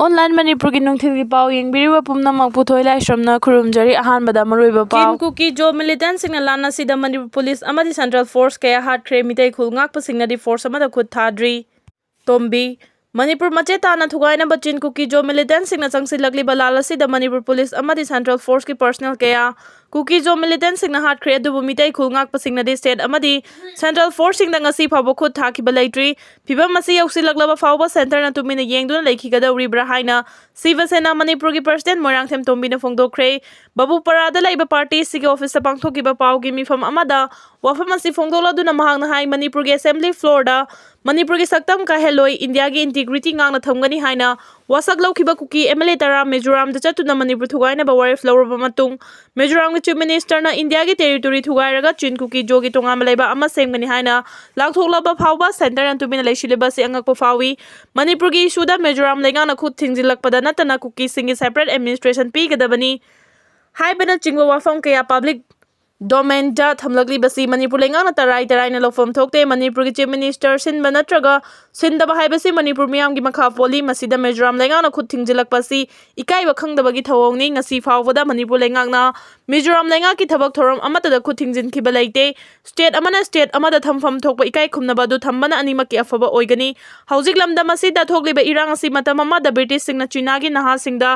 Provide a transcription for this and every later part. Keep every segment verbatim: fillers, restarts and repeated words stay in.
Online ꯃꯅꯤꯄꯨꯔꯒꯤ ꯅꯨꯡꯊꯤꯜꯒꯤ ꯄꯥꯎ ꯌꯦꯡꯕꯤꯔꯤꯕ ꯄꯨꯝꯅꯃꯛꯄꯨ ꯊꯣꯏ ꯂꯥꯏꯁ꯭ꯔꯝꯅ ꯈꯨꯔꯨꯝꯖꯔꯤ꯫ ꯑꯍꯥꯟꯕꯗ ꯃꯔꯨꯑꯣꯏꯕ ꯄꯥꯎ꯫ ꯆꯤꯟ ꯀꯨꯀꯤ ꯖꯣ ꯃꯤꯂꯤꯇꯦꯟꯁꯤꯡꯅ ꯂꯥꯟ ꯑꯁꯤꯗ ꯃꯅꯤꯄꯨꯔ ꯄꯨꯂꯤꯁ ꯑꯃꯗꯤ ꯁꯦꯟꯇ꯭ꯔꯦꯜ ꯐꯣꯔꯁ ꯀꯌꯥ ꯍꯥꯠꯈ꯭ꯔꯦ꯫ ꯃꯤꯇꯩ ꯈꯨꯜ ꯉꯥꯛꯄꯁꯤꯡꯅꯗꯤ ꯐꯣꯔꯁ ꯑꯃꯗ ꯈꯨꯠ ꯊꯥꯗ꯭ꯔꯤ꯫ ꯇꯣꯝꯕꯤ꯫ ꯃꯅꯤꯄꯨꯔ ꯃꯆꯦꯠ ꯇꯥꯅ ꯊꯨꯒꯥꯏꯅꯕ ꯆꯤꯟ ꯀꯨꯀꯤ ꯖꯣ ꯃꯤꯂꯤꯇꯦꯟꯁꯤꯡꯅ ꯆꯪꯁꯤꯜꯂꯛꯂꯤꯕ ꯂꯥꯟ ꯑꯁꯤꯗ ꯃꯅꯤꯄꯨꯔ ꯄꯨꯂꯤꯁ ꯑꯃꯗꯤ ꯁꯦꯟꯇ꯭ꯔꯦꯜ ꯐꯣꯔꯁꯀꯤ ꯄꯔꯁꯅꯦꯜ ꯀꯌꯥ ꯀꯨꯀꯤ ꯖꯣ ꯃꯤꯂꯤꯇꯦꯟꯁꯤꯡꯅ ꯍꯥꯠꯈ꯭ꯔꯦ, ꯑꯗꯨꯕꯨ ꯃꯤꯇꯩ ꯈꯨꯜ ꯉꯥꯛꯄꯁꯤꯡꯅꯗꯤ ꯁ꯭ꯇꯦꯠ ꯑꯃꯗꯤ ꯁꯦꯟꯇ꯭ꯔꯦꯜ ꯐꯣꯔꯁꯁꯤꯡꯗ ꯉꯁꯤ ꯐꯥꯎꯕ ꯈꯨꯠ ꯊꯥꯈꯤꯕ ꯂꯩꯇ꯭ꯔꯤ꯫ ꯐꯤꯚꯝ ꯑꯁꯤ ꯌꯧꯁꯤꯜꯂꯛꯂꯕ ꯐꯥꯎꯕ ꯁꯦꯟꯇꯔꯅ ꯇꯨꯃꯤꯟꯅ ꯌꯦꯡꯗꯨꯅ ꯂꯩꯈꯤꯒꯗꯧꯔꯤꯕ꯭ꯔꯥ ꯍꯥꯏꯅ ꯁꯤꯕ ꯁꯦꯅꯥ ꯃꯅꯤꯄꯨꯔꯒꯤ ꯄ꯭ꯔꯁꯤꯗꯦꯟ ꯃꯣꯏꯔꯥꯡꯊꯦꯝ ꯇꯣꯝꯕꯤꯅ ꯐꯣꯡꯗꯣꯛꯈ꯭ꯔꯦ꯫ ꯕꯥꯕꯨꯄꯥꯔꯥꯗ ꯂꯩꯕ ꯄꯥꯔꯇꯤ ꯑꯁꯤꯒꯤ ꯑꯣꯐꯤꯁꯇ ꯄꯥꯡꯊꯣꯛꯈꯤꯕ ꯄꯥꯎꯒꯤ ꯃꯤꯐꯝ ꯑꯃꯗ ꯋꯥꯐꯝ ꯑꯁꯤ ꯐꯣꯡꯗꯣꯛꯂꯗꯨꯅ ꯃꯍꯥꯛꯅ ꯍꯥꯏ, ꯃꯅꯤꯄꯨꯔꯒꯤ ꯑꯦꯁꯦꯝꯕ꯭ꯂꯤ ꯐ꯭ꯂꯣꯔꯗ ꯃꯅꯤꯄꯨꯔꯒꯤ ꯁꯛꯇꯝ ꯀꯥꯏꯍꯜꯂꯣꯏ, ꯏꯟꯗꯤꯌꯥꯒꯤ ꯏꯟꯇꯤꯒ꯭ꯔꯤꯇꯤ ꯉꯥꯛꯅ ꯊꯝꯒꯅꯤ ꯍꯥꯏꯅ ꯋꯥꯁꯛ ꯂꯧꯈꯤꯕ ꯀꯨꯀꯤ ꯑꯦꯝ ꯑꯦꯜ ꯑꯦ ꯇꯔꯥ ꯃꯤꯖꯣꯔꯥꯝꯗ ꯆꯠꯇꯨꯅ ꯃꯅꯤꯄꯨꯔ ꯊꯨꯒꯥꯏꯅꯕ ꯋꯥꯔꯦꯞ ꯂꯧꯔꯕ ꯃꯇꯨꯡ, ꯃꯤꯖꯣꯔꯥꯝꯒꯤ ꯆꯤꯐ ꯃꯤꯅꯤꯁꯇꯔꯅ ꯏꯟꯗꯤꯌꯥꯒꯤ ꯇꯦꯔꯤꯇꯣꯔꯤ ꯊꯨꯒꯥꯏꯔꯒ ꯆꯤꯟ ꯀꯨꯀꯤ ꯖꯣꯒꯤ ꯇꯣꯉꯥꯟꯕ ꯂꯩꯕꯥꯛ ꯑꯃ ꯁꯦꯝꯒꯅꯤ ꯍꯥꯏꯅ ꯂꯥꯎꯊꯣꯛꯂꯕ ꯐꯥꯎꯕ ꯁꯦꯟꯇꯔꯅ ꯇꯨꯃꯤꯟꯅ ꯂꯩꯁꯤꯜꯂꯤꯕ ꯑꯁꯤ ꯑꯉꯛꯄ ꯐꯥꯎꯏ꯫ ꯃꯅꯤꯄꯨꯔꯒꯤ ꯏꯁꯨꯗ ꯃꯤꯖꯣꯔꯥꯝ ꯂꯩꯉꯥꯛꯅ ꯈꯨꯠ ꯊꯤꯡꯖꯤꯜꯂꯛꯄꯗ ꯅꯠꯇꯅ ꯀꯨꯀꯤꯁꯤꯡꯒꯤ ꯁꯦꯄꯔꯦꯠ ꯑꯦꯗꯃꯤꯅꯤꯁꯇ꯭ꯔꯦꯁꯟ ꯄꯤꯒꯗꯕꯅꯤ ꯍꯥꯏꯕꯅꯆꯤꯡꯕ ꯋꯥꯐꯝ ꯀꯌꯥ ꯄꯕ꯭ꯂꯤꯛ ꯗꯣꯃꯦꯟꯗ ꯊꯝꯂꯛꯂꯤꯕꯁꯤ ꯃꯅꯤꯄꯨꯔ ꯂꯩꯉꯥꯛꯅ ꯇꯔꯥꯏ ꯇꯔꯥꯏꯅ ꯂꯧꯐꯝ ꯊꯣꯛꯇꯦ꯫ ꯃꯅꯤꯄꯨꯔꯒꯤ ꯆꯤꯐ ꯃꯤꯅꯤꯁꯇꯔ ꯁꯤꯟꯕ ꯅꯠꯇ꯭ꯔꯒ ꯁꯤꯟꯗꯕ ꯍꯥꯏꯕꯁꯤ ꯃꯅꯤꯄꯨꯔ ꯃꯤꯌꯥꯝꯒꯤ ꯃꯈꯥ ꯄꯣꯜꯂꯤ꯫ ꯃꯁꯤꯗ ꯃꯤꯖꯣꯔꯥꯝ ꯂꯩꯉꯥꯛꯅ ꯈꯨꯠ ꯊꯤꯡꯖꯤꯜꯂꯛꯄ ꯑꯁꯤ ꯏꯀꯥꯏꯕ ꯈꯪꯗꯕꯒꯤ ꯊꯧꯑꯣꯡꯅꯤ꯫ ꯉꯁꯤ ꯐꯥꯎꯕꯗ ꯃꯅꯤꯄꯨꯔ ꯂꯩꯉꯥꯛꯅ ꯃꯤꯖꯣꯔꯥꯝ ꯂꯩꯉꯥꯛꯀꯤ ꯊꯕꯛ ꯊꯧꯔꯝ ꯑꯃꯠꯇꯗ ꯈꯨꯠ ꯊꯤꯡꯖꯤꯟꯈꯤꯕ ꯂꯩꯇꯦ꯫ ꯁ꯭ꯇꯦꯠ ꯑꯃꯅ ꯁ꯭ꯇꯦꯠ ꯑꯃꯗ ꯊꯝꯐꯝ ꯊꯣꯛꯄ ꯏꯀꯥꯏ ꯈꯨꯝꯅꯕ ꯑꯗꯨ ꯊꯝꯕꯅ ꯑꯅꯤꯃꯛꯀꯤ ꯑꯐꯕ ꯑꯣꯏꯒꯅꯤ꯫ ꯍꯧꯖꯤꯛ ꯂꯝꯗꯝ ꯑꯁꯤꯗ ꯊꯣꯛꯂꯤꯕ ꯏꯔꯥꯡ ꯑꯁꯤ ꯃꯇꯝ ꯑꯃꯗ ꯕ꯭ꯔꯤꯇꯤꯁꯁꯤꯡꯅ ꯆꯤꯅꯥꯒꯤ ꯅꯍꯥꯁꯤꯡꯗ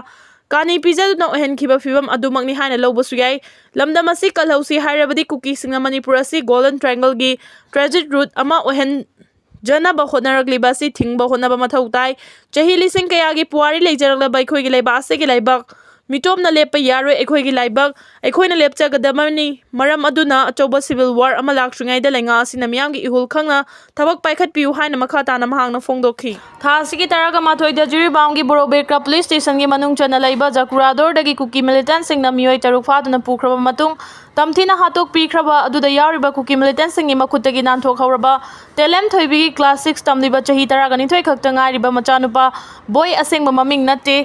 ꯀꯥꯅꯤ ꯄꯤꯖꯗꯨꯅ ꯑꯣꯏꯍꯟꯈꯤꯕ ꯐꯤꯚꯝ ꯑꯗꯨꯃꯛꯅꯤ ꯍꯥꯏꯅ ꯂꯧꯕꯁꯨ ꯌꯥꯏ꯫ ꯂꯝꯗꯝ ꯑꯁꯤ ꯀꯜꯍꯧꯁꯤ ꯍꯥꯏꯔꯕꯗꯤ ꯀꯨꯀꯤꯁꯤꯡꯅ ꯃꯅꯤꯄꯨꯔ ꯑꯁꯤ ꯒꯣꯜꯗꯟ ꯇ꯭ꯔꯥꯏꯡꯒꯜꯒꯤ ꯇ꯭ꯔꯥꯟꯖꯤꯠ ꯔꯨꯠ ꯑꯃ ꯑꯣꯏꯍꯟꯖꯅꯕ ꯍꯣꯠꯅꯔꯛꯂꯤꯕ ꯑꯁꯤ ꯊꯤꯡꯕ ꯍꯣꯠꯅꯕ ꯃꯊꯧ ꯇꯥꯏ꯫ ꯆꯍꯤ ꯂꯤꯁꯤꯡ ꯀꯌꯥꯒꯤ ꯄꯨꯋꯥꯔꯤ ꯂꯩꯖꯔꯛꯂꯕ ꯑꯩꯈꯣꯏꯒꯤ ꯂꯩꯕꯥꯛ ꯑꯁꯤꯒꯤ ꯂꯥꯏꯕꯛ ꯃꯤꯇꯣꯞꯅ ꯂꯦꯞꯄ ꯌꯥꯔꯣꯏ꯫ ꯑꯩꯈꯣꯏꯒꯤ ꯂꯥꯏꯕꯛ ꯑꯩꯈꯣꯏꯅ ꯂꯦꯞꯆꯒꯗꯕꯅꯤ꯫ ꯃꯔꯝ ꯑꯗꯨꯅ ꯑꯆꯧꯕ ꯁꯤꯚꯤꯜ ꯋꯥꯔ ꯑꯃ ꯂꯥꯛꯇ꯭ꯔꯤꯉꯩꯗ ꯂꯩꯉꯥꯛ ꯑꯁꯤꯅ ꯃꯤꯌꯥꯝꯒꯤ ꯏꯍꯨꯜ ꯈꯪꯅ ꯊꯕꯛ ꯄꯥꯏꯈꯠꯄꯤꯌꯨ ꯍꯥꯏꯅ ꯃꯈꯥ ꯇꯥꯅ ꯃꯍꯥꯛꯅ ꯐꯣꯡꯗꯣꯛꯈꯤ꯫ ꯊꯥ ꯑꯁꯤꯒꯤ ꯇꯔꯥꯒ ꯃꯥꯊꯣꯏꯗ ꯖꯤꯔꯤꯕꯥꯝꯒꯤ ꯕꯣꯔꯣꯕꯦꯀ꯭ꯔꯥ ꯄꯨꯂꯤꯁ ꯁ꯭ꯇꯦꯁꯟꯒꯤ ꯃꯅꯨꯡ ꯆꯟꯅ ꯂꯩꯕ ꯖꯀꯨꯔꯥꯗꯣꯔꯗꯒꯤ ꯀꯨꯀꯤ ꯃꯤꯂꯤꯇꯦꯟꯁꯤꯡꯅ ꯃꯤꯑꯣꯏ ꯇꯔꯨꯛ ꯐꯥꯗꯨꯅ ꯄꯨꯈ꯭ꯔꯕ ꯃꯇꯨꯡ, ꯇꯝꯊꯤꯅ ꯍꯥꯠꯇꯣꯛꯄꯤꯈ꯭ꯔꯕ ꯑꯗꯨꯗ ꯌꯥꯎꯔꯤꯕ ꯀꯨꯀꯤ ꯃꯤꯂꯤꯇꯦꯟꯁꯤꯡꯒꯤ ꯃꯈꯨꯠꯇꯒꯤ ꯅꯥꯟꯊꯣꯛꯍꯧꯔꯕ ꯇꯦꯂꯦꯝ ꯊꯣꯏꯕꯤꯒꯤ ꯀ꯭ꯂꯥꯁ ꯁꯤꯛꯁ ꯇꯝꯂꯤꯕ ꯆꯍꯤ ꯇꯔꯥꯒ ꯅꯤꯊꯣꯏ ꯈꯛꯇ ꯉꯥꯏꯔꯤꯕ ꯃꯆꯥꯅꯨꯄꯥ ꯕꯣꯏ, ꯑꯁꯦꯡꯕ ꯃꯃꯤꯡ ꯅꯠꯇꯦ,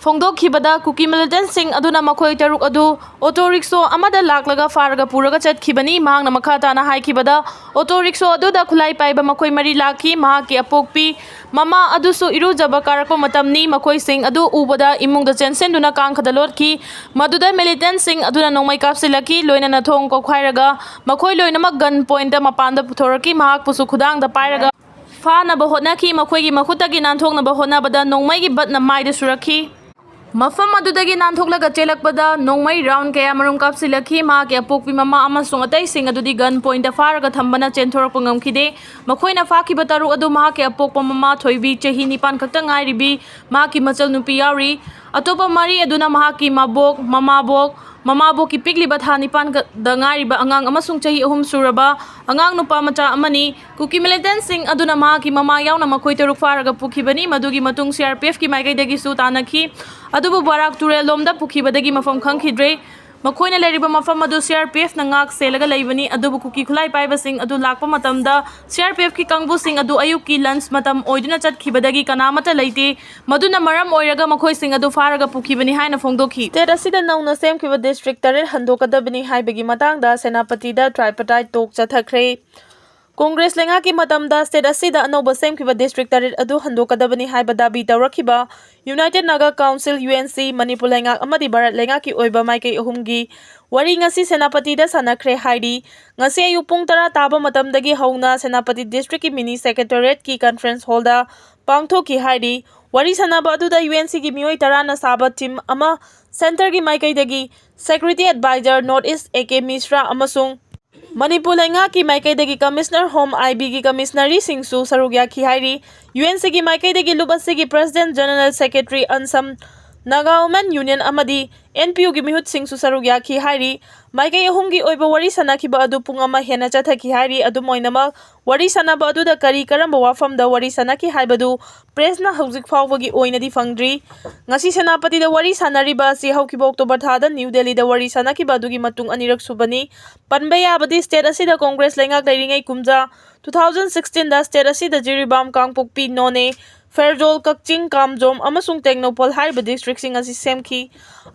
ꯐꯣꯡꯗꯣꯛꯈꯤꯕꯗ, ꯀꯨꯀꯤ ꯃꯤꯂꯤꯇꯦꯟꯠꯁꯤꯡ ꯑꯗꯨꯅ ꯃꯈꯣꯏ ꯇꯔꯨꯛ ꯑꯗꯨ ꯑꯣꯇꯣ ꯔꯤꯛꯁꯣ ꯑꯃꯗ ꯂꯥꯛꯂꯒ ꯐꯥꯔꯒ ꯄꯨꯔꯒ ꯆꯠꯈꯤꯕꯅꯤ꯫ ꯃꯍꯥꯛꯅ ꯃꯈꯥ ꯇꯥꯅ ꯍꯥꯏꯈꯤꯕꯗ, ꯑꯣꯇꯣ ꯔꯤꯛꯁꯣ ꯑꯗꯨꯗ ꯈꯨꯠꯂꯥꯏ ꯄꯥꯏꯕ ꯃꯈꯣꯏ ꯃꯔꯤ ꯂꯥꯛꯈꯤ꯫ ꯃꯍꯥꯛꯀꯤ ꯑꯄꯣꯛꯄꯤ ꯃꯃꯥ ꯑꯗꯨꯁꯨ ꯏꯔꯨꯖꯕ ꯀꯥꯔꯛꯄ ꯃꯇꯝꯅꯤ꯫ ꯃꯈꯣꯏꯁꯤꯡ ꯑꯗꯨ ꯎꯕꯗ ꯏꯃꯨꯡꯗ ꯆꯦꯟꯁꯤꯟꯗꯨꯅ ꯀꯥꯡꯈꯗ ꯂꯣꯠꯈꯤ꯫ ꯃꯗꯨꯗ ꯃꯤꯂꯤꯇꯦꯟꯠꯁꯤꯡ ꯑꯗꯨꯅ ꯅꯣꯡꯃꯩ ꯀꯥꯞꯁꯤꯜꯂꯛꯈꯤ, ꯂꯣꯏꯅꯅ ꯊꯣꯡ ꯀꯣꯛꯈꯥꯏꯔꯒ ꯃꯈꯣꯏ ꯂꯣꯏꯅꯃꯛ ꯒꯟ ꯄꯣꯏꯟꯠꯇ ꯃꯄꯥꯟꯗ ꯄꯨꯊꯣꯔꯛꯈꯤ꯫ ꯃꯍꯥꯛꯄꯨꯁꯨ ꯈꯨꯗꯥꯡꯗ ꯄꯥꯏꯔꯒ ꯐꯥꯅꯕ ꯍꯣꯠꯅꯈꯤ꯫ ꯃꯈꯣꯏꯒꯤ ꯃꯈꯨꯠꯇꯒꯤ ꯅꯥꯟꯊꯣꯛꯅꯕ ꯍꯣꯠꯅꯕꯗ ꯅꯣꯡꯃꯩꯒꯤ ꯕꯠꯅ ꯃꯥꯏꯗ ꯁꯨꯔꯛꯈꯤ꯫ ꯃꯐꯝ ꯑꯗꯨꯗꯒꯤ ꯅꯥꯟꯊꯣꯛꯂꯒ ꯆꯦꯜꯂꯛꯄꯗ ꯅꯣꯡꯃꯩ ꯔꯥꯎꯟ ꯀꯌꯥ ꯃꯔꯨꯝ ꯀꯥꯞꯁꯤꯜꯂꯛꯈꯤ꯫ ꯃꯍꯥꯛꯀꯤ ꯑꯄꯣꯛꯄꯤ ꯃꯃꯥ ꯑꯃꯁꯨꯡ ꯑꯇꯩꯁꯤꯡ ꯑꯗꯨꯗꯤ ꯒꯟ ꯄꯣꯏꯟꯠꯇ ꯐꯥꯔꯒ ꯊꯝꯕꯅ ꯆꯦꯟꯊꯣꯔꯛꯄ ꯉꯝꯈꯤꯗꯦ꯫ ꯃꯈꯣꯏꯅ ꯐꯥꯈꯤꯕ ꯇꯔꯨꯛ ꯑꯗꯨ ꯃꯍꯥꯛꯀꯤ ꯑꯄꯣꯛꯄ ꯃꯃꯥ ꯊꯣꯏꯕꯤ, ꯆꯍꯤ ꯅꯤꯄꯥꯟ ꯈꯛꯇ ꯉꯥꯏꯔꯤꯕꯤ, ꯃꯍꯥꯛꯀꯤ ꯃꯆꯜꯅꯨꯄꯤ ꯌꯥꯎꯔꯤ꯫ ꯑꯇꯣꯞꯄ ꯃꯔꯤ ꯑꯗꯨꯅ ꯃꯍꯥꯛꯀꯤ ꯃꯕꯣꯛ, ꯃꯃꯥꯕꯣꯛ, ꯃꯃꯥꯕꯣꯛꯀꯤ ꯄꯤꯛꯂꯤꯕ ꯊꯥ ꯅꯤꯄꯥꯟꯗ ꯉꯥꯏꯔꯤꯕ ꯑꯉꯥꯡ ꯑꯃꯁꯨꯡ ꯆꯍꯤ ꯑꯍꯨꯝ ꯁꯨꯔꯕ ꯑꯉꯥꯡ ꯅꯨꯄꯥ ꯃꯆꯥ ꯑꯃꯅꯤ꯫ ꯀꯨꯀꯤ ꯃꯤꯂꯤꯇꯦꯟꯠꯁꯤꯡ ꯑꯗꯨꯅ ꯃꯍꯥꯛꯀꯤ ꯃꯃꯥ ꯌꯥꯎꯅ ꯃꯈꯣꯏ ꯇꯔꯨꯛ ꯐꯥꯔꯒ ꯄꯨꯈꯤꯕꯅꯤ꯫ ꯃꯗꯨꯒꯤ ꯃꯇꯨꯡ ꯁꯤ ꯑꯥꯔ ꯄꯤ ꯑꯦꯐꯀꯤ ꯃꯥꯏꯀꯩꯗꯒꯤꯁꯨ ꯇꯥꯟꯅꯈꯤ꯫ ꯑꯗꯨꯕꯨ ꯕꯔꯥꯛ ꯇꯨꯔꯦꯜ ꯂꯣꯝꯗ ꯄꯨꯈꯤꯕꯗꯒꯤ ꯃꯐꯝ ꯈꯪꯈꯤꯗ꯭ꯔꯦ꯫ ꯃꯈꯣꯏꯅ ꯂꯩꯔꯤꯕ ꯃꯐꯝ ꯑꯗꯨ ꯁꯤ ꯑꯥꯔ ꯄꯤ ꯑꯦꯐꯅ ꯉꯥꯛ ꯁꯦꯜꯂꯒ ꯂꯩꯕꯅꯤ꯫ ꯑꯗꯨꯕꯨ ꯀꯨꯀꯤ ꯈꯨꯠꯂꯥꯏ ꯄꯥꯏꯕꯁꯤꯡ ꯑꯗꯨ ꯂꯥꯛꯄ ꯃꯇꯝꯗ ꯁꯤ ꯑꯥꯔ ꯄꯤ ꯑꯦꯐꯀꯤ ꯀꯥꯡꯕꯨꯁꯤꯡ ꯑꯗꯨ ꯑꯌꯨꯛꯀꯤ ꯂꯟꯆ ꯃꯇꯝ ꯑꯣꯏꯗꯨꯅ ꯆꯠꯈꯤꯕꯗꯒꯤ ꯀꯅꯥꯃꯠꯇ ꯂꯩꯇꯦ꯫ ꯃꯗꯨꯅ ꯃꯔꯝ ꯑꯣꯏꯔꯒ ꯃꯈꯣꯏꯁꯤꯡ ꯑꯗꯨ ꯐꯥꯔꯒ ꯄꯨꯈꯤꯕꯅꯤ ꯍꯥꯏꯅ ꯐꯣꯡꯗꯣꯛꯈꯤ꯫ ꯁ꯭ꯇꯦꯠ ꯑꯁꯤꯗ ꯅꯧꯅ ꯁꯦꯝꯈꯤꯕ ꯗꯤꯁꯇ꯭ꯔꯤꯛ ꯇꯔꯦꯠ ꯍꯟꯗꯣꯛꯀꯗꯕꯅꯤ ꯍꯥꯏꯕꯒꯤ ꯃꯇꯥꯡꯗ ꯁꯦꯅꯥꯄꯇꯤꯗ ꯇ꯭ꯔꯥꯏꯄꯇꯥꯏꯠ ꯇꯣꯛ ꯆꯠꯊꯈ꯭ꯔꯦ꯫ ꯀꯣꯡꯒ꯭ꯔꯦꯁ ꯂꯩꯉꯥꯛꯀꯤ ꯃꯇꯝꯗ ꯁ꯭ꯇꯦꯠ ꯑꯁꯤꯗ ꯑꯅꯧꯕ ꯁꯦꯝꯈꯤꯕ ꯗꯤꯁꯇ꯭ꯔꯤꯛ ꯇꯔꯦꯠ ꯑꯗꯨ ꯍꯟꯗꯣꯛꯀꯗꯕꯅꯤ ꯍꯥꯏꯕ ꯗꯥꯕꯤ ꯇꯧꯔꯛꯈꯤꯕ united Naga council, U N C, Manipur ꯂꯩꯉꯥꯛ ꯑꯃꯗꯤ ꯚꯥꯔꯠ ꯂꯩꯉꯥꯛꯀꯤ ꯑꯣꯏꯕ ꯃꯥꯏꯀꯩ ꯑꯍꯨꯝꯒꯤ ꯋꯥꯔꯤ ꯉꯁꯤ ꯁꯦꯅꯥꯄꯇꯤꯗ ꯁꯥꯟꯅꯈ꯭ꯔꯦ ꯍꯥꯏꯔꯤ꯫ ꯉꯁꯤ ꯑꯌꯨꯛ ꯄꯨꯡ ꯇꯔꯥ ꯇꯥꯕ ꯃꯇꯝꯗꯒꯤ ꯍꯧꯅ ꯁꯦꯅꯥꯄꯇꯤ ꯗꯤꯁꯇ꯭ꯔꯤꯛꯀꯤ ꯃꯤꯅꯤ ꯁꯦꯀ꯭ꯔꯦꯇꯔꯤꯌꯦꯠꯀꯤ ꯀꯟꯐ꯭ꯔꯦꯟꯁ ꯍꯣꯜꯗ ꯄꯥꯡꯊꯣꯛꯈꯤ ꯍꯥꯏꯔꯤ꯫ ꯋꯥꯔꯤ ꯁꯥꯟꯅꯕ ꯑꯗꯨꯗ ꯌꯨ ꯑꯦꯟ ꯁꯤꯒꯤ ꯃꯤꯑꯣꯏ ꯇꯔꯥꯅ ꯁꯥꯕ ꯇꯤꯝ ꯑꯃ, ꯁꯦꯟꯇꯔꯒꯤ ꯃꯥꯏꯀꯩꯗꯒꯤ security adviser north east A K Mishra ꯑꯃꯁꯨꯡ ꯃꯅꯤꯄꯨꯔ ꯂꯩꯉꯥꯛꯀꯤ ꯃꯥꯏꯀꯩꯗꯒꯤ ꯀꯃꯤꯁꯅꯔ ꯍꯣꯝ ꯑꯥꯏ ꯕꯤꯒꯤ ꯀꯃꯤꯁꯅꯔꯤꯁꯤꯡꯁꯨ ꯁꯔꯨꯛ ꯌꯥꯈꯤ ꯍꯥꯏꯔꯤ꯫ ꯌꯨ ꯑꯦꯟ ꯁꯤꯒꯤ ꯃꯥꯏꯀꯩꯗꯒꯤ ꯂꯨꯞ ꯑꯁꯤꯒꯤ president general secretary Ansam, Naga women union ꯑꯃꯗꯤ ꯑꯦꯟ ꯄꯤ ꯌꯨꯒꯤ ꯃꯤꯍꯨꯠꯁꯤꯡꯁꯨ ꯁꯔꯨꯛ ꯌꯥꯈꯤ ꯍꯥꯏꯔꯤ꯫ ꯃꯥꯏꯀꯩ ꯑꯍꯨꯝꯒꯤ ꯑꯣꯏꯕ ꯋꯥꯔꯤ ꯁꯥꯅꯈꯤꯕ ꯑꯗꯨ ꯄꯨꯡ ꯑꯃ ꯍꯦꯟꯅ ꯆꯠꯊꯈꯤ ꯍꯥꯏꯔꯤ꯫ ꯑꯗꯨꯝ ꯑꯣꯏꯅꯃꯛ, ꯋꯥꯔꯤ ꯁꯥꯅꯕ ꯑꯗꯨꯗ ꯀꯔꯤ ꯀꯔꯝꯕ ꯋꯥꯐꯝꯗ ꯋꯥꯔꯤ ꯁꯥꯅꯈꯤ ꯍꯥꯏꯕꯗꯨ ꯄ꯭ꯔꯦꯁꯅ ꯍꯧꯖꯤꯛ ꯐꯥꯎꯕꯒꯤ ꯑꯣꯏꯅꯗꯤ ꯐꯪꯗ꯭ꯔꯤ꯫ ꯉꯁꯤ ꯁꯦꯅꯥꯄꯇꯤꯗ ꯋꯥꯔꯤ ꯁꯥꯅꯔꯤꯕ ꯑꯁꯤ ꯍꯧꯈꯤꯕ ꯑꯣꯛꯇꯣꯕꯔ ꯊꯥꯗ ꯅ꯭ꯌꯨ ꯗꯦꯜꯂꯤꯗ ꯋꯥꯔꯤ ꯁꯥꯅꯈꯤꯕ ꯑꯗꯨꯒꯤ ꯃꯇꯨꯡ ꯑꯅꯤꯔꯛ ꯁꯨꯕꯅꯤ꯫ ꯄꯟꯕ ꯌꯥꯕꯗꯤ, ꯁ꯭ꯇꯦꯠ ꯑꯁꯤꯗ ꯀꯣꯡꯒ꯭ꯔꯦꯁ ꯂꯩꯉꯥꯛ ꯂꯩꯔꯤꯉꯩ ꯀꯨꯝꯖꯥ, ꯇꯨ ꯊꯥꯎꯖꯟ ꯁꯤꯛꯁꯇꯤꯟꯗ ꯁ꯭ꯇꯦꯠ ꯑꯁꯤꯗ ꯖꯤꯔꯤꯕꯥꯝ, ꯀꯥꯡꯄꯣꯛꯄꯤ, ꯅꯣꯅꯦ, ꯐꯦꯔꯖꯣꯜ, ꯀꯛꯆꯤꯡ, ꯀꯥꯝꯖꯣꯝ ꯑꯃꯁꯨꯡ ꯇꯦꯡꯅꯧꯄꯜ ꯍꯥꯏꯔꯤꯕ ꯗꯤꯁꯇ꯭ꯔꯤꯛꯁꯤꯡ ꯑꯁꯤ ꯁꯦꯝꯈꯤ꯫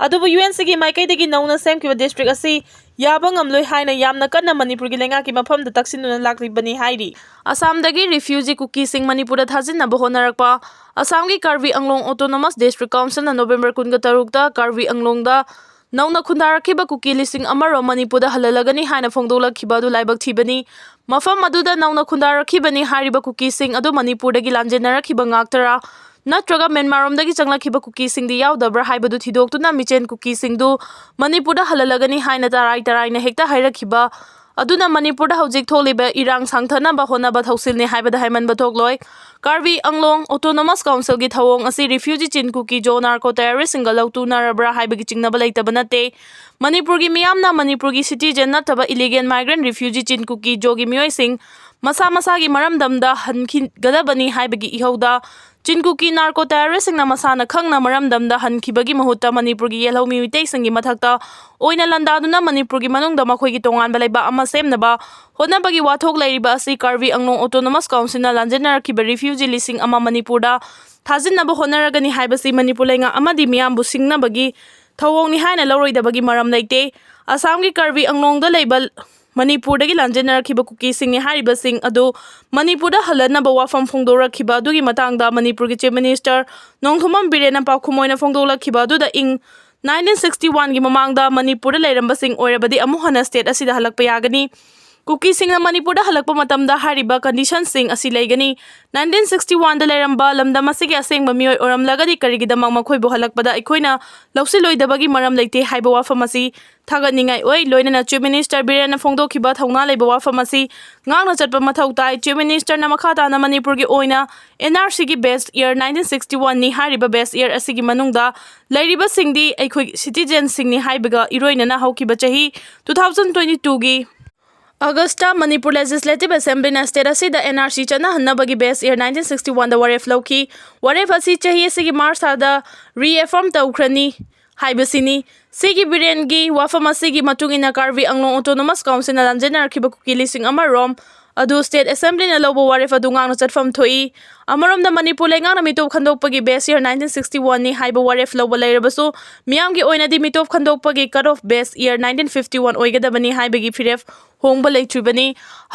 ꯑꯗꯨꯕꯨ ꯌꯨ ꯑꯦꯟ ꯁꯤꯒꯤ ꯃꯥꯏꯀꯩꯗꯒꯤ ꯅꯧꯅ ꯁꯦꯝꯈꯤꯕ ꯗꯤꯁꯇ꯭ꯔꯤꯛ ꯑꯁꯤ ꯌꯥꯕ ꯉꯝꯂꯣꯏ ꯍꯥꯏꯅ ꯌꯥꯝꯅ ꯀꯟꯅ ꯃꯅꯤꯄꯨꯔꯒꯤ ꯂꯩꯉꯥꯛꯀꯤ ꯃꯐꯝꯗ ꯇꯛꯁꯤꯟꯗꯨꯅ ꯂꯥꯛꯂꯤꯕꯅꯤ ꯍꯥꯏꯔꯤ꯫ ꯑꯁꯥꯝꯗꯒꯤ ꯔꯤꯐ꯭ꯌꯨꯖꯤ ꯀꯨꯀꯤꯁꯤꯡ ꯃꯅꯤꯄꯨꯔꯗ ꯊꯥꯖꯤꯟꯅꯕ ꯍꯣꯠꯅꯔꯛꯄ꯫ ꯑꯁꯥꯝꯒꯤ ꯀꯥꯔꯕꯤ ꯑꯪꯂꯣꯡ ꯑꯣꯇꯣꯅꯣꯃꯁ ꯗꯤꯁꯇ꯭ꯔꯤꯛ ꯀꯥꯎꯟꯁꯤꯜꯅ ꯅꯣꯕꯦꯝꯕꯔ ꯀꯨꯟꯒ ꯇꯔꯨꯛꯇ ꯀꯥꯔꯕꯤ ꯑꯪꯂꯣꯡꯗ ꯅꯧꯅ ꯈꯨꯟꯗꯥꯔꯛꯈꯤꯕ ꯀꯨꯀꯤ ꯂꯤꯁꯤꯡ ꯑꯃꯔꯣꯝ ꯃꯅꯤꯄꯨꯔꯗ ꯍꯜꯍꯜꯂꯒꯅꯤ ꯍꯥꯏꯅ ꯐꯣꯡꯗꯣꯛꯂꯛꯈꯤꯕ ꯑꯗꯨ ꯂꯥꯏꯕꯛ ꯊꯤꯕꯅꯤ꯫ ꯃꯐꯝ ꯑꯗꯨꯗ ꯅꯧꯅ ꯈꯨꯟꯗꯥꯔꯛꯈꯤꯕꯅꯤ ꯍꯥꯏꯔꯤꯕ ꯀꯨꯀꯤꯁꯤꯡ ꯑꯗꯨ ꯃꯅꯤꯄꯨꯔꯗꯒꯤ ꯂꯥꯟꯖꯦꯟꯅꯔꯛꯈꯤꯕ ꯉꯥꯛꯇꯔꯥ ꯅꯠꯇ꯭ꯔꯒ ꯃ꯭ꯌꯥꯟꯃꯥꯔꯔꯣꯝꯗꯒꯤ ꯆꯪꯂꯛꯈꯤꯕ ꯀꯨꯀꯤꯁꯤꯡꯗꯤ ꯌꯥꯎꯗꯕ꯭ꯔꯥ ꯍꯥꯏꯕꯗꯨ ꯊꯤꯗꯣꯛꯇꯨꯅ ꯃꯤꯆꯦꯟ ꯀꯨꯀꯤꯁꯤꯡꯗꯨ ꯃꯅꯤꯄꯨꯔꯗ ꯍꯜꯍꯜꯂꯒꯅꯤ ꯍꯥꯏꯅ ꯇꯔꯥꯏ ꯇꯔꯥꯏꯅ ꯍꯦꯛꯇ ꯍꯥꯏꯔꯛꯈꯤꯕ ꯑꯗꯨꯅ ꯃꯅꯤꯄꯨꯔꯗ ꯍꯧꯖꯤꯛ ꯊꯣꯛꯂꯤꯕ ꯏꯔꯥꯡ ꯁꯥꯡꯊꯅꯕ ꯍꯣꯠꯅꯕ ꯊꯧꯁꯤꯜꯅꯤ ꯍꯥꯏꯕꯗ ꯍꯥꯏꯃꯟꯕ ꯊꯣꯛꯂꯣꯏ꯫ ꯀꯥꯔꯕꯤ ꯑꯪꯂꯣꯡ ꯑꯣꯇꯣꯅꯣꯃꯁ ꯀꯥꯎꯟꯁꯤꯜꯒꯤ ꯊꯧꯑꯣꯡ ꯑꯁꯤ ꯔꯤꯐ꯭ꯌꯨꯖꯤ ꯆꯤꯟ ꯀꯨꯀꯤ ꯖꯣ ꯅꯥꯔꯀꯣ ꯇꯦꯔꯣꯔꯤꯁꯁꯤꯡꯒ ꯂꯧꯇꯨꯅꯔꯕ꯭ꯔꯥ ꯍꯥꯏꯕꯒꯤ ꯆꯤꯡꯅꯕ ꯂꯩꯇꯕ ꯅꯠꯇꯦ꯫ ꯃꯅꯤꯄꯨꯔꯒꯤ ꯃꯤꯌꯥꯝꯅ ꯃꯅꯤꯄꯨꯔꯒꯤ ꯁꯤꯇꯤꯖꯦꯟ ꯅꯠꯇꯕ ꯏꯂꯤꯒꯦꯜ ꯃꯥꯏꯒ꯭ꯔꯦꯟ ꯔꯤꯐ꯭ꯌꯨꯖꯤ ꯆꯤꯟ ꯀꯨꯀꯤ ꯖꯣꯒꯤ ꯃꯤꯑꯣꯏꯁꯤꯡ ꯃꯁꯥ ꯃꯁꯥꯒꯤ ꯃꯔꯝꯗꯝꯗ ꯍꯟꯈꯤꯒꯗꯕꯅꯤ ꯍꯥꯏꯕꯒꯤ ꯏꯍꯧꯗ ꯆꯤꯟ ꯀꯨꯀꯤ ꯅꯥꯔꯀꯣ ꯇꯦꯔꯣꯔꯤꯁꯁꯤꯡꯅ ꯃꯁꯥꯅ ꯈꯪꯅ ꯃꯔꯝꯗꯝꯗ ꯍꯟꯈꯤꯕꯒꯤ ꯃꯍꯨꯠꯇ ꯃꯅꯤꯄꯨꯔꯒꯤ ꯌꯦꯜꯍꯧꯃꯤ ꯃꯤꯇꯩꯁꯤꯡꯒꯤ ꯃꯊꯛꯇ ꯑꯣꯏꯅ ꯂꯥꯟꯗꯥꯗꯨꯅ ꯃꯅꯤꯄꯨꯔꯒꯤ ꯃꯅꯨꯡꯗ ꯃꯈꯣꯏꯒꯤ ꯇꯣꯉꯥꯟꯕ ꯂꯩꯕꯥꯛ ꯑꯃ ꯁꯦꯝꯅꯕ ꯍꯣꯠꯅꯕꯒꯤ ꯋꯥꯊꯣꯛ ꯂꯩꯔꯤꯕ ꯑꯁꯤ ꯀꯥꯔꯕꯤ ꯑꯪꯂꯣꯡ ꯑꯣꯇꯣꯅꯣꯃꯁ ꯀꯥꯎꯟꯁꯤꯜꯅ ꯂꯥꯟꯖꯦꯟꯅꯔꯛꯈꯤꯕ ꯔꯤꯐ꯭ꯌꯨꯖꯤ ꯂꯤꯁꯤꯡ ꯑꯃ ꯃꯅꯤꯄꯨꯔꯗ ꯊꯥꯖꯤꯟꯅꯕ ꯍꯣꯠꯅꯔꯒꯅꯤ ꯍꯥꯏꯕꯁꯤ ꯃꯅꯤꯄꯨꯔ ꯂꯩꯉꯥꯛ ꯑꯃꯗꯤ ꯃꯤꯌꯥꯝꯕꯨ ꯁꯤꯡꯅꯕꯒꯤ ꯊꯧꯑꯣꯡꯅꯤ ꯍꯥꯏꯅ ꯂꯧꯔꯣꯏꯗꯕꯒꯤ ꯃꯔꯝ ꯂꯩꯇꯦ꯫ ꯑꯁꯥꯝꯒꯤ ꯀꯥꯔꯕꯤ ꯑꯪꯂꯣꯡꯗ ꯂꯩꯕ ꯃꯅꯤꯄꯨꯔꯗꯒꯤ ꯂꯥꯟꯖꯦꯟꯅꯔꯛꯈꯤꯕ ꯀꯨꯀꯤꯁꯤꯡꯅꯤ ꯍꯥꯏꯔꯤꯕꯁꯤꯡ ꯑꯗꯨ ꯃꯅꯤꯄꯨꯔꯗ ꯍꯜꯍꯟꯅꯕ ꯋꯥꯐꯝ ꯐꯣꯡꯗꯣꯔꯛꯈꯤꯕ ꯑꯗꯨꯒꯤ ꯃꯇꯥꯡꯗ ꯃꯅꯤꯄꯨꯔꯒꯤ ꯆꯤꯐ ꯃꯤꯅꯤꯁꯇꯔ ꯅꯣꯡꯊꯣꯝꯕꯝ ꯕꯤꯔꯦꯟꯅ ꯄꯥꯎꯈꯨꯝ ꯑꯣꯏꯅ ꯐꯣꯡꯗꯣꯛꯂꯛꯈꯤꯕ ꯑꯗꯨꯗ ꯏꯪ ꯅꯥꯏꯟꯇꯤꯟ ꯁꯤꯛꯁꯇꯤ ꯋꯥꯟꯒꯤ ꯃꯃꯥꯡꯗ ꯃꯅꯤꯄꯨꯔꯗ ꯂꯩꯔꯝꯕꯁꯤꯡ ꯑꯣꯏꯔꯕꯗꯤ ꯑꯃꯨꯛ ꯍꯟꯅ ꯁ꯭ꯇꯦꯠ ꯑꯁꯤꯗ ꯍꯜꯂꯛꯄ ꯌꯥꯒꯅꯤ꯫ ꯀꯨꯀꯤꯁꯤꯡꯅ ꯃꯅꯤꯄꯨꯔꯗ ꯍꯜꯂꯛꯄ ꯃꯇꯝꯗ ꯍꯥꯏꯔꯤꯕ ꯀꯟꯗꯤꯁꯟꯁꯤꯡ ꯑꯁꯤ ꯂꯩꯒꯅꯤ꯫ ꯅꯥꯏꯟꯇꯤꯟ ꯁꯤꯛꯁꯇꯤ ꯋꯥꯟꯗ ꯂꯩꯔꯝꯕ ꯂꯝꯗꯝ ꯑꯁꯤꯒꯤ ꯑꯁꯦꯡꯕ ꯃꯤꯑꯣꯏ ꯑꯣꯏꯔꯝꯂꯒꯗꯤ ꯀꯔꯤꯒꯤꯗꯃꯛ ꯃꯈꯣꯏꯕꯨ ꯍꯜꯂꯛꯄꯗ ꯑꯩꯈꯣꯏꯅ ꯂꯧꯁꯤꯜꯂꯣꯏꯗꯕꯒꯤ ꯃꯔꯝ ꯂꯩꯇꯦ ꯍꯥꯏꯕ ꯋꯥꯐꯝ ꯑꯁꯤ ꯊꯥꯒꯠꯅꯤꯡꯉꯥꯏ ꯑꯣꯏ꯫ ꯂꯣꯏꯅꯅ ꯆꯤꯐ ꯃꯤꯅꯤꯁꯇꯔ ꯕꯤꯔꯦꯟꯅ ꯐꯣꯡꯗꯣꯛꯈꯤꯕ ꯊꯧꯅꯥ ꯂꯩꯕ ꯋꯥꯐꯝ ꯑꯁꯤ ꯉꯥꯛꯅ ꯆꯠꯄ ꯃꯊꯧ ꯇꯥꯏ꯫ ꯆꯤꯐ ꯃꯤꯅꯤꯁꯇꯔꯅ ꯃꯈꯥ ꯇꯥꯅ ꯃꯅꯤꯄꯨꯔꯒꯤ ꯑꯣꯏꯅ ꯑꯦꯟ ꯑꯥꯔ ꯁꯤꯒꯤ ꯕꯦꯁ ꯏꯌꯔ ꯅꯥꯏꯟꯇꯤꯟ ꯁꯤꯛꯁꯇꯤ ꯋꯥꯟꯅꯤ ꯍꯥꯏꯔꯤꯕ ꯕꯦꯁ ꯏꯌꯔ ꯑꯁꯤꯒꯤ ꯃꯅꯨꯡꯗ ꯂꯩꯔꯤꯕꯁꯤꯡꯗꯤ ꯑꯩꯈꯣꯏ ꯁꯤꯇꯤꯖꯦꯟꯁꯤꯡꯅꯤ ꯍꯥꯏꯕꯒ ꯏꯔꯣꯏꯅꯅ ꯍꯧꯈꯤꯕ ꯆꯍꯤ ꯇꯨ ꯊꯥꯎꯖꯟ ꯇ꯭ꯋꯦꯟꯇꯤ ꯇꯨꯒꯤ ꯑꯒꯁꯇ ꯃꯅꯤꯄꯨꯔ ꯂꯦꯖꯤꯁꯂꯦꯇꯤꯚ ꯑꯦꯁꯦꯝꯕ꯭ꯂꯤꯅ ꯁ꯭ꯇꯦꯠ ꯑꯁꯤꯗ ꯑꯦꯟ ꯑꯥꯔ ꯁꯤ ꯆꯠꯅꯍꯟꯅꯕꯒꯤ ꯕꯦꯁ ꯏꯌꯔ ꯅꯥꯏꯟꯇꯤꯟ ꯁꯤꯛꯁꯇꯤ ꯋꯥꯟꯗ ꯋꯥꯔꯦꯞ ꯂꯧꯈꯤ꯫ ꯋꯥꯔꯦꯞ ꯑꯁꯤ ꯆꯍꯤ ꯑꯁꯤꯒꯤ ꯃꯥꯔꯆ ꯊꯥꯗ ꯔꯤꯑꯦꯐꯔꯝ ꯇꯧꯈ꯭ꯔꯅꯤ ꯍꯥꯏꯕꯁꯤꯅꯤ꯫ ꯁꯤꯒꯤ ꯕꯤꯔꯦꯟꯒꯤ ꯋꯥꯐꯝ ꯑꯁꯤꯒꯤ ꯃꯇꯨꯡ ꯏꯟꯅ ꯀꯥꯔꯕꯤ ꯑꯪꯂꯣꯡ ꯑꯣꯇꯣꯅꯣꯃꯁ ꯀꯥꯎꯟꯁꯤꯜꯅ ꯂꯥꯟꯖꯦꯟꯅꯔꯛꯈꯤꯕ ꯀꯨꯀꯤ ꯂꯤꯁꯤꯡ ꯑꯃꯔꯣꯝ ꯑꯗꯨ State Assemblyꯅ ꯂꯧꯕ ꯋꯥꯔꯦꯞ ꯑꯗꯨ ꯉꯥꯛꯅ ꯆꯠꯐꯝ ꯊꯣꯛꯏ꯫ ꯑꯃꯔꯣꯝꯗ ꯃꯅꯤꯄꯨꯔ ꯂꯩꯉꯥꯛꯅ ꯃꯤꯇꯣꯞ ꯈꯟꯗꯣꯛꯄꯒꯤ best year nineteen sixty-oneꯅꯤ ꯍꯥꯏꯕ ꯋꯥꯔꯦꯞ ꯂꯧꯕ ꯂꯩꯔꯕꯁꯨ, ꯃꯤꯌꯥꯝꯒꯤ ꯑꯣꯏꯅꯗꯤ ꯃꯤꯇꯣꯞ ꯈꯟꯗꯣꯛꯄꯒꯤ cut off best year nineteen fifty-one ꯑꯣꯏꯒꯗꯕꯅꯤ ꯍꯥꯏꯕꯒꯤ ꯐꯤꯔꯦꯞ ꯍꯣꯡꯕ ꯂꯩꯇ꯭ꯔꯤꯕꯅꯤ꯫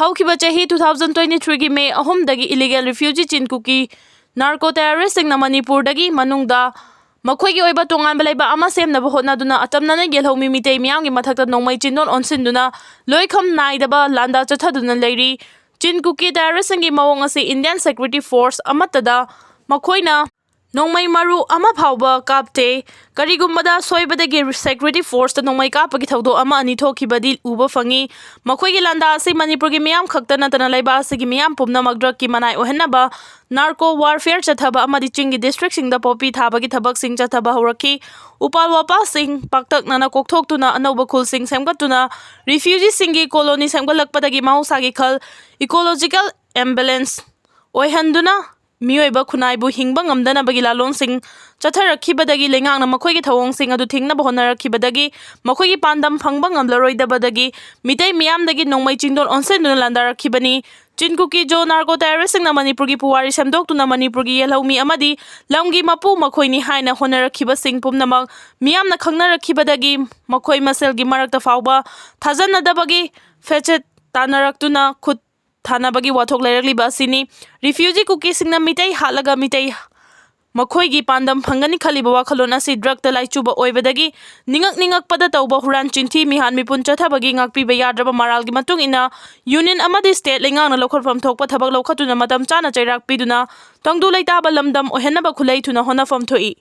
ꯍꯧꯈꯤꯕ ꯆꯍꯤ two thousand twenty-threeꯒꯤ May ꯑꯍꯨꯝꯗꯒꯤ illegal refugee ꯆꯤꯟ ꯀꯨꯀꯤ narco terroristꯁꯤꯡꯅ ꯃꯅꯤꯄꯨꯔꯗꯒꯤ ꯃꯅꯨꯡꯗ ꯃꯈꯣꯏꯒꯤ ꯑꯣꯏꯕ ꯇꯣꯉꯥꯟꯕ ꯂꯩꯕꯥꯛ ꯑꯃ ꯁꯦꯝꯅꯕ ꯍꯣꯠꯅꯗꯨꯅ ꯑꯇꯝꯅꯅ ꯌꯦꯜꯍꯧꯃꯤ ꯃꯤꯇꯩ ꯃꯤꯌꯥꯝꯒꯤ ꯃꯊꯛꯇ ꯅꯣꯡꯃꯩ ꯆꯤꯟꯗꯣꯟ ꯑꯣꯟꯁꯤꯟꯗꯨꯅ ꯂꯣꯏꯈꯝ ꯅꯥꯏꯗꯕ ꯂꯥꯟꯗꯥ ꯆꯠꯊꯗꯨꯅ ꯂꯩꯔꯤ꯫ ꯆꯤꯟ ꯀꯨꯀꯤ terroristꯁꯤꯡꯒꯤ ꯃꯑꯣꯡ ꯑꯁꯤ Indian security force ꯑꯃꯠꯇꯗ ꯃꯈꯣꯏꯅ ꯅꯣꯡꯃꯩ ꯃꯔꯨ ꯑꯃ ꯐꯥꯎꯕ ꯀꯥꯞꯇꯦ꯫ ꯀꯔꯤꯒꯨꯝꯕꯗ ꯁꯣꯏꯕꯗꯒꯤ security forceꯇ ꯅꯣꯡꯃꯩ ꯀꯥꯞꯄꯒꯤ ꯊꯧꯗꯣꯛ ꯑꯃ ꯑꯅꯤ ꯊꯣꯛꯈꯤꯕꯗꯤ ꯎꯕ ꯐꯪꯉꯤ꯫ ꯃꯈꯣꯏꯒꯤ ꯂꯥꯟꯗꯥ ꯑꯁꯤ ꯃꯅꯤꯄꯨꯔꯒꯤ ꯃꯤꯌꯥꯝ ꯈꯛꯇ ꯅꯠꯇꯅ ꯂꯩꯕꯥꯛ ꯑꯁꯤꯒꯤ ꯃꯤꯌꯥꯝ ꯄꯨꯝꯅꯃꯛ drugꯀꯤ ꯃꯅꯥꯏ ꯑꯣꯏꯍꯟꯅꯕ narco warfare ꯆꯠꯊꯕ ꯑꯃꯗꯤ ꯆꯤꯡꯒꯤ districtꯁꯤꯡꯗ ꯄꯣꯄꯤ ꯊꯥꯕꯒꯤ ꯊꯕꯛꯁꯤꯡ ꯆꯠꯊꯕ ꯍꯧꯔꯛꯈꯤ꯫ ꯎꯄꯥꯜ ꯋꯥꯄꯥꯜꯁꯤꯡ ꯄꯥꯛꯇꯛꯅꯅ ꯀꯣꯛꯊꯣꯛꯇꯨꯅ ꯑꯅꯧꯕ ꯈꯨꯜꯁꯤꯡ ꯁꯦꯝꯒꯠꯇꯨꯅ refugeeꯁꯤꯡꯒꯤ colony ꯁꯦꯝꯒꯠꯂꯛꯄꯗꯒꯤ ꯃꯍꯧꯁꯥꯒꯤ ꯈꯜ ecological imbalance ꯑꯣꯏꯍꯟꯗꯨꯅ ꯃꯤꯑꯣꯏꯕ ꯈꯨꯟꯅꯥꯏꯕꯨ ꯍꯤꯡꯕ ꯉꯝꯗꯅꯕꯒꯤ ꯂꯥꯂꯣꯡꯁꯤꯡ ꯆꯠꯊꯔꯛꯈꯤꯕꯗꯒꯤ ꯂꯩꯉꯥꯛꯅ ꯃꯈꯣꯏꯒꯤ ꯊꯧꯑꯣꯡꯁꯤꯡ ꯑꯗꯨ ꯊꯤꯡꯅꯕ ꯍꯣꯠꯅꯔꯛꯈꯤꯕꯗꯒꯤ ꯃꯈꯣꯏꯒꯤ ꯄꯥꯟꯗꯝ ꯐꯪꯕ ꯉꯝꯂꯔꯣꯏꯗꯕꯗꯒꯤ ꯃꯤꯇꯩ ꯃꯤꯌꯥꯝꯗꯒꯤ ꯅꯣꯡꯃꯩ ꯆꯤꯡꯗꯣꯟ ꯑꯣꯟꯁꯤꯟꯗꯨꯅ ꯂꯥꯟꯗꯥꯔꯛꯈꯤꯕꯅꯤ꯫ ꯆꯤꯟ ꯀꯨꯀꯤ ꯖꯣ narco terroristꯁꯤꯡꯅ ꯃꯅꯤꯄꯨꯔꯒꯤ ꯄꯨꯋꯥꯔꯤ ꯁꯦꯝꯗꯣꯛꯇꯨꯅ ꯃꯅꯤꯄꯨꯔꯒꯤ ꯌꯦꯜꯍꯧꯃꯤ ꯑꯃꯗꯤ ꯂꯝꯒꯤ ꯃꯄꯨ ꯃꯈꯣꯏꯅꯤ ꯍꯥꯏꯅ ꯍꯣꯠꯅꯔꯛꯈꯤꯕꯁꯤꯡ ꯄꯨꯝꯅꯃꯛ ꯃꯤꯌꯥꯝꯅ ꯈꯪꯅꯔꯛꯈꯤꯕꯗꯒꯤ ꯃꯈꯣꯏ ꯃꯁꯦꯜꯒꯤ ꯃꯔꯛꯇ ꯐꯥꯎꯕ ꯊꯥꯖꯅꯗꯕꯒꯤ ꯐꯦꯆꯦꯠ ꯇꯥꯟꯅꯔꯛꯇꯨꯅ ꯈꯨꯠ ꯊꯥꯅꯕꯒꯤ ꯋꯥꯊꯣꯛ ꯂꯩꯔꯛꯂꯤꯕ ꯑꯁꯤꯅꯤ꯫ Refugee ꯀꯨꯀꯤꯁꯤꯡꯅ ꯃꯤꯇꯩ ꯍꯥꯠꯂꯒ ꯃꯤꯇꯩ ꯃꯈꯣꯏꯒꯤ ꯄꯥꯟꯗꯝ ꯐꯪꯒꯅꯤ ꯈꯜꯂꯤꯕ ꯋꯥꯈꯜꯂꯣꯟ ꯑꯁꯤ drugꯇ ꯂꯥꯏꯆꯨꯕ ꯑꯣꯏꯕꯗꯒꯤ ꯅꯤꯡꯉꯛ ꯅꯤꯡꯉꯛꯄꯗ ꯇꯧꯕ ꯍꯨꯔꯥꯟ ꯆꯤꯟꯊꯤ ꯃꯤꯍꯥꯠ ꯃꯤꯄꯨꯟ ꯆꯠꯊꯕꯒꯤ ꯉꯥꯛꯄꯤꯕ ꯌꯥꯗ꯭ꯔꯕ ꯃꯔꯥꯜꯒꯤ ꯃꯇꯨꯡ ꯏꯟꯅ union ꯑꯃꯗꯤ state ꯂꯩꯉꯥꯛꯅ ꯂꯧꯈꯠꯐꯝ ꯊꯣꯛꯄ ꯊꯕꯛ ꯂꯧꯈꯠꯇꯨꯅ ꯃꯇꯝ ꯆꯥꯅ ꯆꯩꯔꯥꯛ ꯄꯤꯗꯨꯅ ꯇꯪꯗꯨ ꯂꯩꯇꯥꯕ ꯂꯝꯗꯝ ꯑꯣꯏꯍꯟꯅꯕ ꯈꯨꯠꯂꯩ ꯊꯨꯅ ꯍꯣꯠꯅꯐꯝ ꯊꯣꯛꯏ꯫